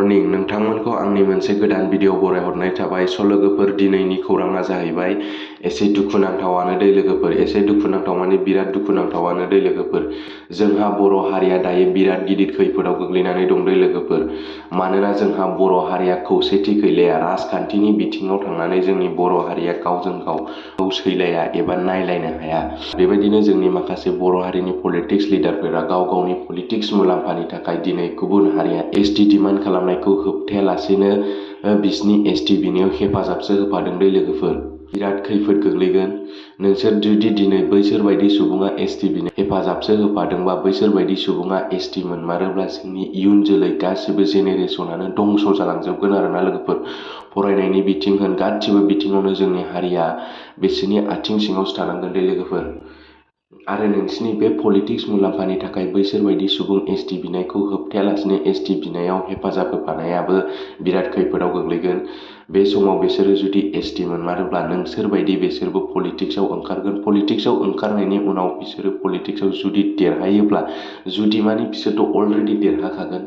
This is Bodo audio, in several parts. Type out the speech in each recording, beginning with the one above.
मर्निं नोंथांमोनखौ आंनि मोनसे गोदान भिडिअ बरायहरनाय थाबाय। स' लोगोफोर, दिनैनि खौराङा जाहैबाय एसे दुखुनांथावानो दै लोगोफोर। एसे दुखुनांथाव माने बिराद दुखुनांथावानो दै लोगोफोर। जोंहा बर' हारिया दायो बिराद गिदिर खैफोदाव गोग्लैनानै दं दै लोगोफोर। मानोना जोंहा बर' हारिया खौसेथि गैलाया। राजखान्थिनि बिथिङाव थांनानै जोंनि बर' हारिया गावजों गाव सैलाया एबा नायलायनो हाया। बेबायदिनो जोंनि माखासे बर' हारिनि पलिटिक्स लिडारफोरा गाव गावनि पलिटिक्स मुलाम्फानि थाखाय दिनै गुबुन हारिया एसटि डिमान्ड खालामनायखौ होबथायालासेनो बिसिनि एसटि बिनायाव हेफाजाबसो होफादों दै लोगोफोर। बिराद खैफोद गोग्लैगोन। नोंसोर जुदि दिनै बैसोर बायदि सुबुङा एसटि बिनो हेफाजाबसो होफादोंबा, बैसोर बायदि सुबुङा एसटि मोनमारोब्ला जोंनि इयुन जोलै गासिबो जेनेरेसनानो दंस' जालांजोबगोन आरोना लोगोफोर। फरायनायनि बिथिं होन, गासिबो बिथिङावनो जोंनि हारिया बिसोरनि आथिं सिङावसो थानांगोन दै लोगोफोर। आरो नोंसिनि बे पलिटिक्स मुलाम्फानि थाखाय बैसोर बायदि सुबुं एसटि बिनायखौ होबथायालासिनो एसटि बिनायाव हेफाजाब होफानायाबो बिराद खैफोदाव गोग्लैगोन। बे समाव बिसोरो जुदि एसटि मोनमारोब्ला नोंसोर बायदि बिसोरबो पलिटिक्सआव ओंखारगोन। पलिटिक्सआव ओंखारनायनि उनाव बिसोरो पलिटिक्सआव जुदि देरहायोब्ला, जुदि माने बिसोरथ' अलरेडि देरहाखागोन।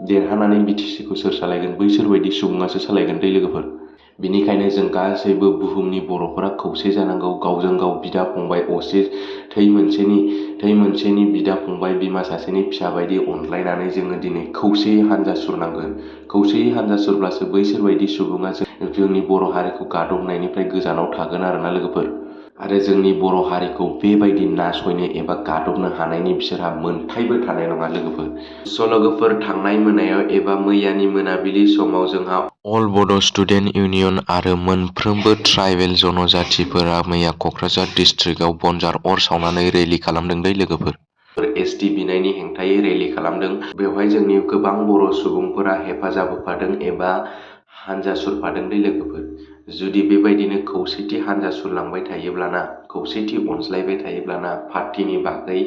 देरहानानै बिटिसिखौ सोर सालायगोन? बैसोर बायदि सुबुङासो सालायगोन दै लोगोफोर। बिनिखायनो जों गासैबो बुहुमनि बर'फोरा खौसे जानांगौ। गावजों गाव बिदा फंबाय असे थै मोनसेनि बिदा फंबाय, बिमा सासेनि फिसा बायदि अनलायनानै जोङो दिनै खौसेयै हान्जा सुरनांगोन। खौसेयै हान्जा सुरब्लासो बैसोर बायदि सुबुङा जोंनि बर' हारिखौ गादबनायनिफ्राय गोजानाव थागोन आरोना लोगोफोर। आरो जोंनि बर' हारिखौ बेबायदि नासयनो एबा गादबनो हानायनि बिसोरहा मोन्थायबो थानाय नङा लोगोफोर। स' लोगोफोर, थांनाय मोनायाव एबा मैयानि मोनाबिलि समाव जोंहा अल बड' स्टुडेन्ट इउनियन आरो मोनफ्रोमबो ट्राइबेल जनजातिफोरा मैया क'क्राझार डिस्ट्रिक्टआव बनजार अर सावनानै रेलि खालामदों दै लोगोफोर। एसटि बिनायनि हेंथायै रेलि खालामदों। बेवहाय जोंनि गोबां बर' सुबुंफोरा हेफाजाब होफादों एबा हान्जा सुरफादों दै लोगोफोर। जुदि बेबायदिनो खौसेथि हान्जा सुरलांबाय थायोब्लाना, खौसेथि अनज्लायबाय थायोब्लाना, पार्टिनि बागै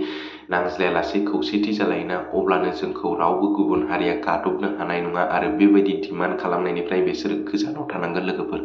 नांज्लायालासे खौसेथि जालायोना, अब्लानो जोंखौ रावबो गुबुन हारिया गादबनो हानाय नङा आरो बेबायदि डिमान्ड खालामनायनिफ्राय बिसोरो गोजानाव थानांगोन लोगोफोर।